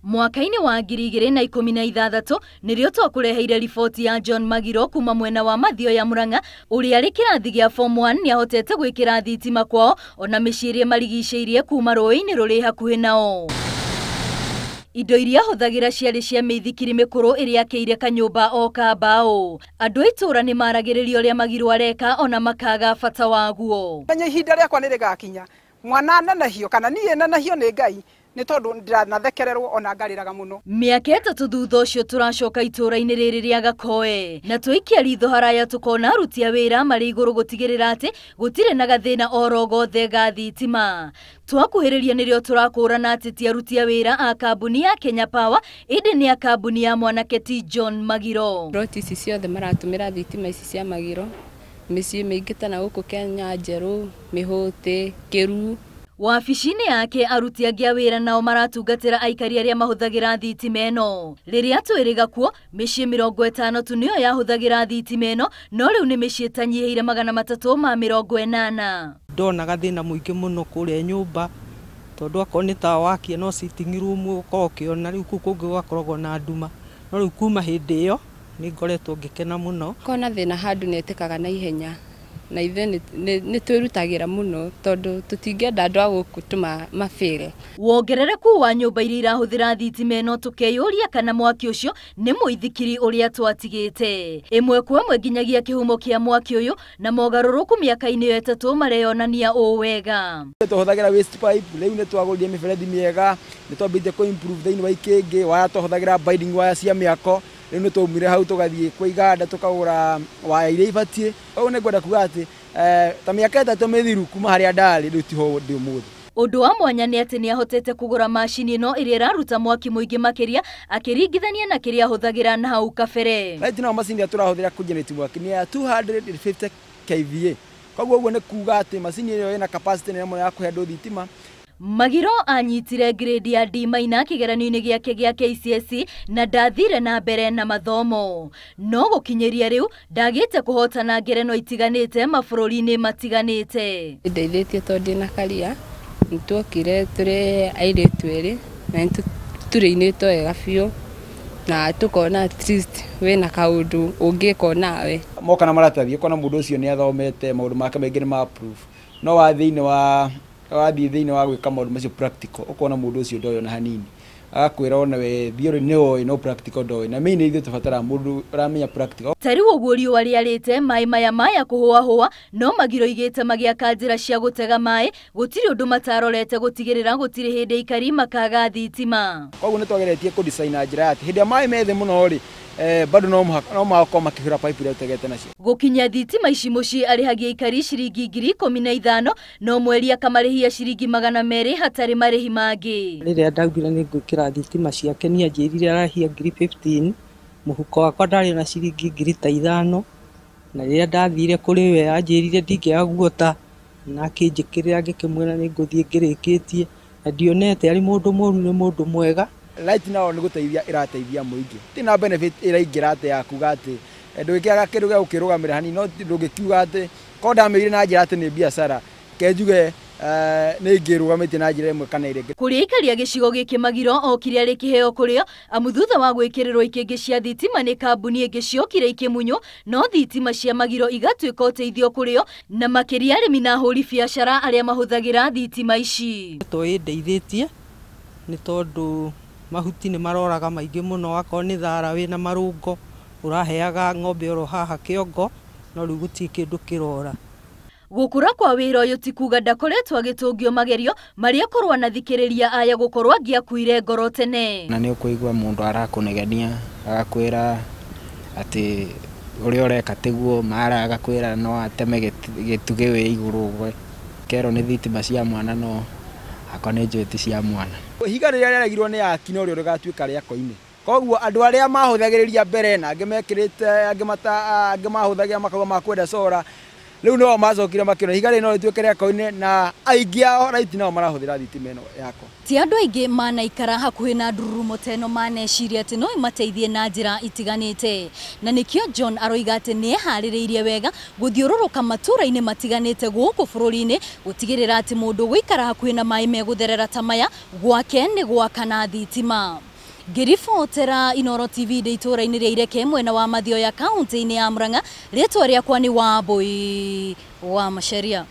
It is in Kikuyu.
Mwaka-inĩ wa 2016 nĩrĩo twakũreheire riboti ya John Magiro kuma mwena wa Mathioya Murang'a ũrĩa arĩ kĩrathi gĩa form 1 nĩahotete gwĩkĩra thitima kwao ona mĩciĩ ĩrĩa marigicĩirie kuma rũĩ-inĩ rũrĩ hakuhĩ nao. Indo iria ahũthagĩra ciarĩ cia mĩithikiri mĩkũrũ ĩrĩa akĩire kanyũmba o ka mbaũ. Andũ a itũũra nĩmaragĩrĩria ũrĩa Magiro areka ona makaga bata waguo. Menya ihinda rĩakwa nĩrĩgakinya mwana nenehio kana niĩ nenehio nĩ Ngai nĩ tondũ ndĩranathekererwo ona ngarĩraga mũno. Mĩaka 3 thutha ũcio tũracoka itũũra-inĩ rĩrĩ rĩa Gakoe na twaikia ritho haraya tũkona aruti a wĩra marĩ igũrũ gũtigĩrĩra atĩ gũtirĩ na gathĩna oro gothe ga thitima. Twakuhĩrĩria nĩrĩo tũrakũrana atĩ ti aruti a wĩra a kambuni ya Kenya Power ĩndĩ nĩ a kambuni ya mwanake ti John Magiro. Roti ici ciothe maratũmĩra thitima ici cia Magiro, mĩciĩ mĩingĩ ta na gũkũ Kenya Njerũ, Mĩhũtĩ, Kĩruu. Wabici-inĩ yake aruti angĩ a wĩra nao maratungatĩra aikari arĩa mahũthagĩra thitima ĩno. Rĩrĩa twĩrĩga kuo mĩciĩ 50 tu nĩyo yahũthagĩra thitima ĩno, no rĩu nĩ mĩciĩ ĩtanyihĩire 380. Ndonaga thĩna mũingĩ mũno kũrĩa nyũmba tondũ akorwo nĩ tawa wakia no sitting room ũkorwo ũkĩona, rĩu kũu kũngĩ gũgakoragwo na nduma, no rĩu kuma hĩndĩ ĩyo nĩ ngoretwo ngĩkena mũno. Kona thĩna handũ nĩ ĩtĩkaga na ihenya na ithuĩ nĩ twĩrutagĩra mũno tondũ tũtingĩenda andũ a gũkũ tũmabĩre. Wongerereku wa nyũmba iria irahũthĩra thitima ĩno tũkeyũria kana mwaki ũcio nĩ mũithikiri ũrĩa twatigĩte. Ĩmwe kwa ĩmwe nginyagia kĩhumo kĩa mwaki ũyũ na mogarũrũku mĩaka-inĩ ĩyo 3 mareyonania ũũ wega. Tũhũthagĩra waste pipe, rĩu nĩ twagũrire mĩberethi mĩega, nĩ twambĩtie kũ improve thĩinĩ wa ikĩngĩ, waya tũhũthagĩra binding wire cia mĩako, rĩu nĩ twaumire hau tũgathiĩ kwa iganda tũkagũra waya iria ibatiĩ. Ũguo nĩ ngwenda kuga atĩ ta mĩaka 3 mĩthiru kuma harĩa ndarĩ rĩu tiho ndĩ ũmũthĩ. Ũndũ wa mwanya nĩ atĩ nĩahotete kũgũra macini ĩno ĩrĩa ĩraruta mwaki mũingĩ makĩria akĩringithania na kĩrĩa ahũthagĩra na hau kabere. Right now macini ĩrĩa tũrahũthĩra kũgenerate mwaki nĩ ya 250 kVA. Koguo ũguo nĩ kuga atĩ macini ĩyo ĩna capacity nene mũno ya kũhe andũ thitima. Magiro anyitire grade ya D minor kĩgeranio-inĩ gĩake gĩa KCSE na ndathire na mbere na mathomo. No gũkinyĩria rĩu ndagĩte kũhotana ngerenwa itiganĩte mabũrũri-inĩ matiganĩte. Ndeithĩtie tondũ ndĩna karia, nĩtuokire tũrĩ airĩtu erĩ na nĩtũrĩinĩtwo wega biũ na tũkona at least wĩna kaũndũ ũngĩka onawe. Moka na maratathi ũkona mũndũ ũcio nĩ athomete maũndũ make maingĩ nĩ ma proof, no wa thĩinĩ wa wathiĩ thĩinĩ wa gwĩka maũndũ macio practical ũkona mũndũ ũcio ndoĩ ona hanini, agakwĩra ona we theory nĩ oĩ no practical ndoĩ, na main ithuĩ tũbataraga mũndũ ũramenya practical. Ta rĩu ũguo riũa rĩarĩte maĩ maya maya kũhũahũa, no Magiro igĩte magĩaka njĩra cia gũtega maĩ gũtirĩ ũndũ matarorete gũtigĩrĩra gũtirĩ hĩndĩ aikari makaga thitima. Koguo nĩ twageretie kũ design na njĩra ya atĩ hĩndĩ ĩrĩa maĩ me thĩ mũno rĩ, bado no makorwo makĩhũra pipe iria ũtegete nacio. Gũkinyia thitima ici mũciĩ arĩhagia aikari ciringi 15,000 no mweri akamarĩhia ciringi 200 hatarĩ marĩhi mangĩ. Rĩrĩa ndaugire nĩ ngwĩkĩra thitima ciake nĩ anjĩrire arahia 15,000, mũhuko wakwa ndarĩ na ciringi 5,000, na rĩrĩa ndathire kũrĩ we anjĩrire ndingĩaga guota na akĩnjĩkĩrĩra ngĩkĩmwĩra nĩ ngũthiĩ ngĩrĩkĩtie, na ndionete arĩ mũndũ mũru nĩ mũndũ mwega. Right now nĩ gũteithia ĩrateithia mũingĩ, ti na benefit ĩraingĩra atĩ ya kuga atĩ ndũngĩkĩaga kĩndũ gĩa gũkĩrũgamĩrĩra hanini, no ndũngĩkiuga atĩ korwo ndamĩire na njĩra atĩ nĩ biacara ke njuge nĩ ingĩrũgamĩtie na njĩra ĩmwe kana ĩrĩa ĩngĩ. Kũrĩ aikari a gĩcigo gĩkĩ Magiro okire arĩ kĩheo kũrĩo amu thutha wa gwĩkĩrĩrwo ikĩngĩ cia thitima nĩ kambuni ĩngĩ ciokire ikĩmunywo, no thitima cia Magiro igatuĩka ũteithio kũrĩo na makĩria arĩmi na ahũri biacara arĩa mahũthagĩra thitima ici. To ĩndeithĩtie nĩ tondũ mahuti nĩ maroraga maingĩ mũno, akorwo nĩ thara wĩna marũngo ũraheaga ng'ombe oro haha kĩongo, no rĩu gũtirĩ kĩndũ kĩrora. Gũkũra kwa wĩra ũyũ ti kuga ndakoretwo agĩtũngio magerio marĩa korwo anathikĩrĩria aya gũkorwo angĩakuire ngoro tene. Na nĩ ũkũigua mũndũ arakũnegenia agakwĩra atĩ ũrĩa ũreka tiguo, mara agakwĩra no ateme gĩtugĩ wĩ igũrũ ũgwe, kerwo nĩ thitima cia mwana no akwa nĩ njũĩ ti cia mwana. Ihiga rĩrĩa rĩaregirwo nĩ aki no rĩo rĩgatuĩka rĩa koine. Koguo andũ arĩa mahũthagĩrĩria mbere na angĩ mekĩrĩte, angĩ mahũthagĩra makauga makwenda cora, rĩu no macokire makĩona ihiga rĩrĩ no rĩtuĩke rĩa koine, na aingĩ ao right now marahũthĩra thitima ĩno yakwa. Ti andũ aingĩ manaikara hakuhĩ na ndururumo ta ĩno maneciria atĩ no ĩmateithie na njĩra itiganĩte, na nĩkĩo John aroiga atĩ nĩeharĩrĩirie wega gũthiũrũrũka matũũra-inĩ matiganĩte gũkũ bũrũri-inĩ gũtigĩrĩra atĩ mũndũ gũikara hakuhĩ na maĩ megũtherera ta maya gwake nĩ gwakana thitima. Ngĩribotera Inooro TV ndĩ itũũra-inĩ rĩa Ireke mwena wa Mathioya kaunti-inĩ ya Murang'a, rĩtwa rĩakwa nĩ Wambui wa Macharia.